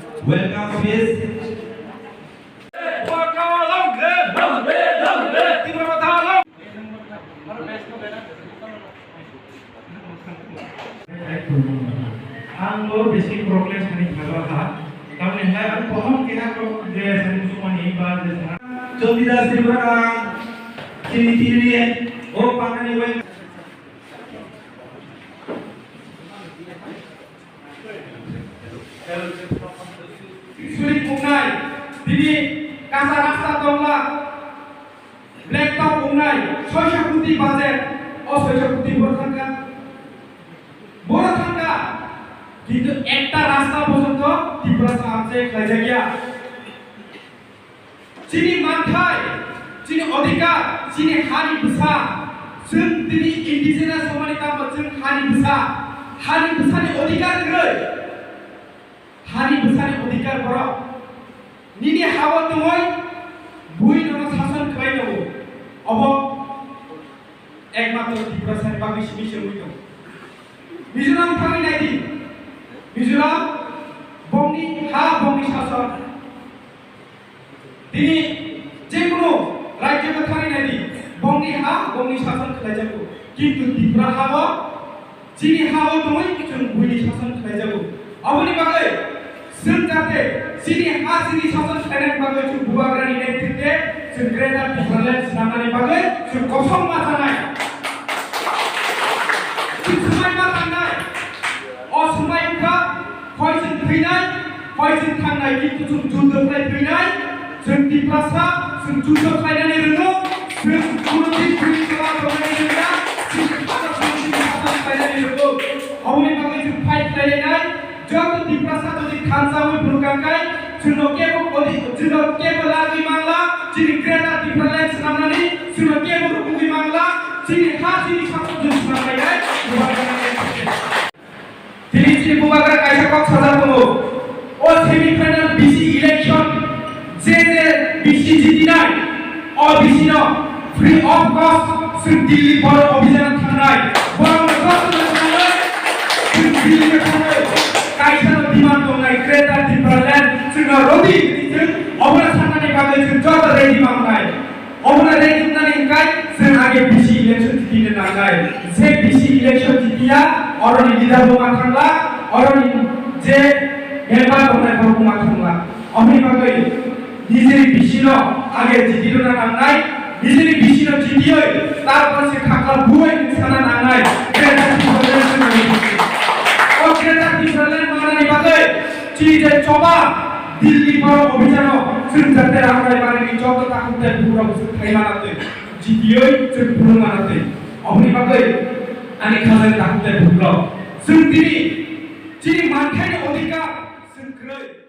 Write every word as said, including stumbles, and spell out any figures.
Welcome speech. Ang bo basic problem sani khabar ha. Tamni hai ang poham keha ko je sani sumani ba je sana. Choldidas Tripura, chini chini, o panani wai. Suri pungnai, bini kasa rasta tongla, black top pungnai, soisha kuti budget, o soisha kuti boro thangka, boro thangka, kintu ekta rasta porjonto Tiprasa amche khlaijakya. Chini manthai, chini odhikar, chini hani bwsa, chwng tini indigenous wngmani tamo chwng hani bwsa, hani bwsani odhikar kwrwi, hani bwsani odhikar borok nini hao tongwi bui nono sason khlai tongo, obo ekmatro Tiprasani bagwi simi se wngwi tongo. Mizoram thangwi naidi, Mizoram bongni ha bongni sason. Tini jekunu rajyo no thangwi naidi, bongni ha bongni sason khlaijago, kintu Tripura ha-o chini ha-o tongwi chwng buini sason khlaijago. Aboni bagwi chwng jate chini ha chini sason khlainani bagwi chwng Bubagrani netritwe chwng Greater Tipraland swnamnani bagwi chwng kosom ma chanai. Chwng swmai ma tangnai. O swmai wngkha, hoi chwng thwinai, hoi chwng thangnai, kintu chwng juddo khlai thwinai, chwng Tiprasa, chwng juddo khlainani rwngo, chwng kuno din chwng chola tongnani rwngya, chwng khato chwng chini sason khlainani rwngo. Aboni bagwi chwng fight khlailainai, joto Tiprasa jodi khanjawi phuru kangkai, chwngno kebo odi-, chwngno kebo lagwi mangla, chini Greater Tipraland swnamnani, chwngno kebo rukugwi mangla, chini ha chini sason chwng swnamlainai, Bubagra. Tini chini Bubagra kaisa kok sajak tongo. O semi final B C election je je B C jitinai, o B C no free of cost chwng Delhi boro obhijan thangnai. Borok no joto no thangnai, chwng Delhi no thangnai. Kaisa no demand tongnai Greater Tipraland chwngno rwdi hwnwi chwng obono sanani bagwi chwng joto ready mangnai. Obono ready wngnani hwnkhe chwng age B C election jitina nangnai. Je B C election jitiya, oroni leader bo ma thangla, oroni je member tongnai borok bo ma thangla. Aboni bagwi nijeni B C no age jiti rwna nangnai, nijeni B C no jitiwi tarpor se khakla buwi sana nangnai. Greater Tipraland. O Greater Tipraland manani bagwi chini je choba Delhi boro obhijano chwng jate rang bai manini joto takhuk tei bukurok chwng khai manatwi, jitiwi chwng phunuk manatwi. Oboni bagwi ani khajani takhuk tei bukurok chwng tini chini manthaini odhikar chwng kwrwi.